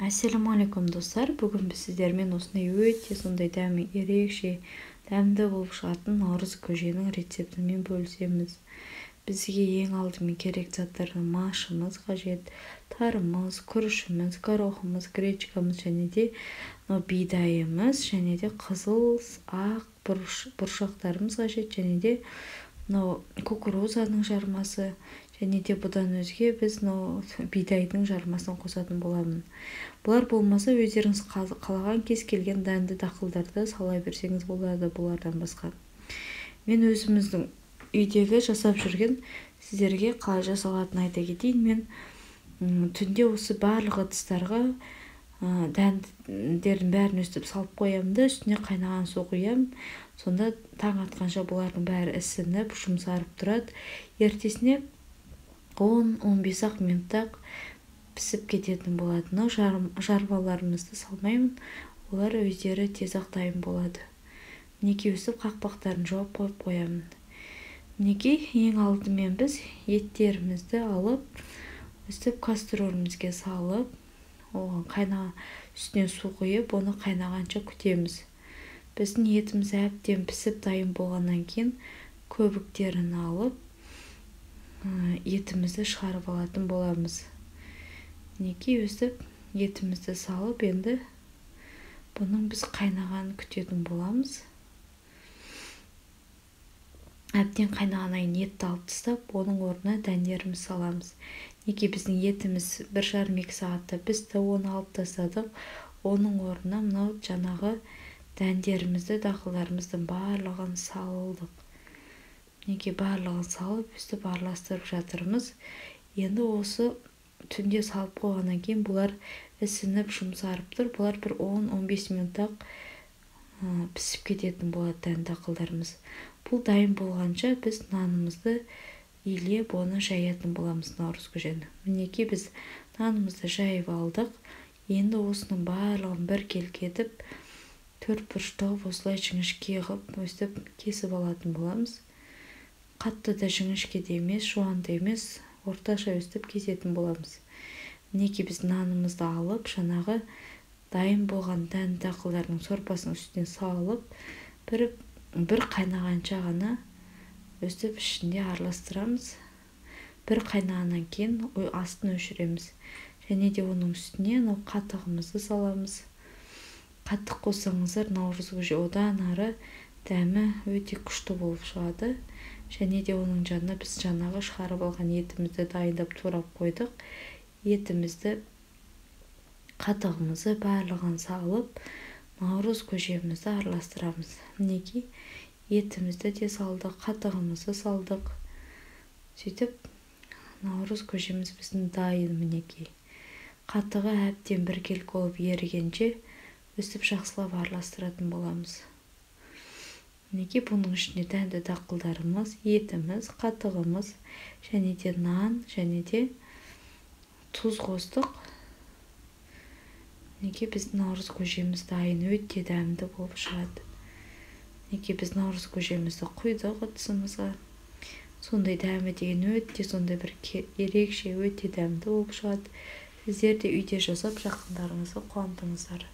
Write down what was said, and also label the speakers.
Speaker 1: Ассалаумағалейкум, достар! Бүгін біз сіздермен осындай өте сондай дәмі ерекше, дәмді болып шығатын наурыз көженің рецептімен бөлісеміз. Бізге ең алдымен керек заттар: машымыз қажет, тарымыз, күрішіміз, горохымыз, гречкамыз және де мынау бидайымыз, және де қызыл, ақ бұршақтарымыз қажет, және де мынау кукурузаның жармасы, және де бұдан өзге біз мынау бидайдың жармасын қосатын боламын. Бұлар болмаса, өздеріңіз қалаған кез келген дәнді дақылдарды сала берсеңіз болады. Бұлардан басқа мен өзіміздің үйдегі жасап жүрген, сіздерге қалай жасалатынын айта кетейін. Мен түнде осы барлық ыдыстарға дәндердің бәрін өстіп салып қоямын да, үстіне қайнаған су құямын. Сонда таң атқанша бұлардың бәрі ісініп, жұмсарып тұрады. Ертесіне 10-15 ақ минутта пісіп кететін болады. Мынау жармаларымызды салмаймын, олар өздері тез ақ дайын болады. Мінекей, өстіп қақпақтарын жауап қойып қоямын. Мінекей, ең алдымен біз еттерімізді алып, өстіп кастрюлімізге салып, оған үстіне су құйып, оны қайнағанша күтеміз. Біздің етіміз әбден пісіп дайын болғаннан кейін, көбіктерін алып, етімізді шығарып алатын боламыз. Мінекей, өстіп етімізді салып, енді бұның біз қайнағанын күтетін боламыз. Әбден қайнағаннан кейін етті алып тастап, оның орнына дәндерімізді саламыз. Мінекей, біздің етіміз 1,5-2 сағатта пісті, оны алып тастадық. Оның орнына мынау жаңағы дәндерімізді, дақылдарымыздың барлығын салдық. Мінекей, барлығын салып, өстіп араластырып жатырмыз. Енді осы түнде салып қойғаннан кейін бұлар ісініп, жұмсарып тұр. Бұлар бір 10-15 минутта пісіп кететін болады, дән дақылдарымыз. Бұл дайын болғанша, біз нанымызды илеп, оны жаятын боламыз, наурыз көжені. Мінекей, біз нанымызды жайып алдық. Енді осының барлығын біркелкі етіп, төрт бұрышты қылып, осылай жіңішке қылып, өстіп кесіп алатын боламыз. Қатты да жіңішке де емес, жуан да емес, орташа өстіп кесетін боламыз. Мінекей, біз нанымызды алып, жаңағы дайын болған дән дақылдардың сорпасының үстіне салып, бір қайнағанша ғана өстіп ішінде араластырамыз. Бір қайнағаннан кейін астын өшіреміз және де оның үстіне мынау қатығымызды саламыз. Қатық қоссаңыздар, наурыз көже одан ары дәмі өте күшті болып шығады. Және де оның жанына біз жаңағы шығарып алған етімізді дайындап, турап қойдық. Етімізді, қатығымызды, барлығын салып, наурыз көжемізді араластырамыз. Мінекей, етімізді де салдық, қатығымызды салдық. Сөйтіп, наурыз көжеміз біздің дайын. Мінекей, қатығы әбден біркелкі болып ерігенше, өстіп жақсылап араластыратын боламыз. Мінекей, бұның ішінде дәнді дақылдарымыз, етіміз, қатығымыз және де нан, және де тұз қостық. Мінекей, біздің наурыз көжеміз дайын, өте дәмді болып шығады. Мінекей, біз наурыз көжемізді құйдық ыдысымызға. Сондай дәмі деген өте сондай бір ерекше, өте дәмді болып шығады. Сіздер де үйде жасап, жақындарыңызды қуантыңыздар.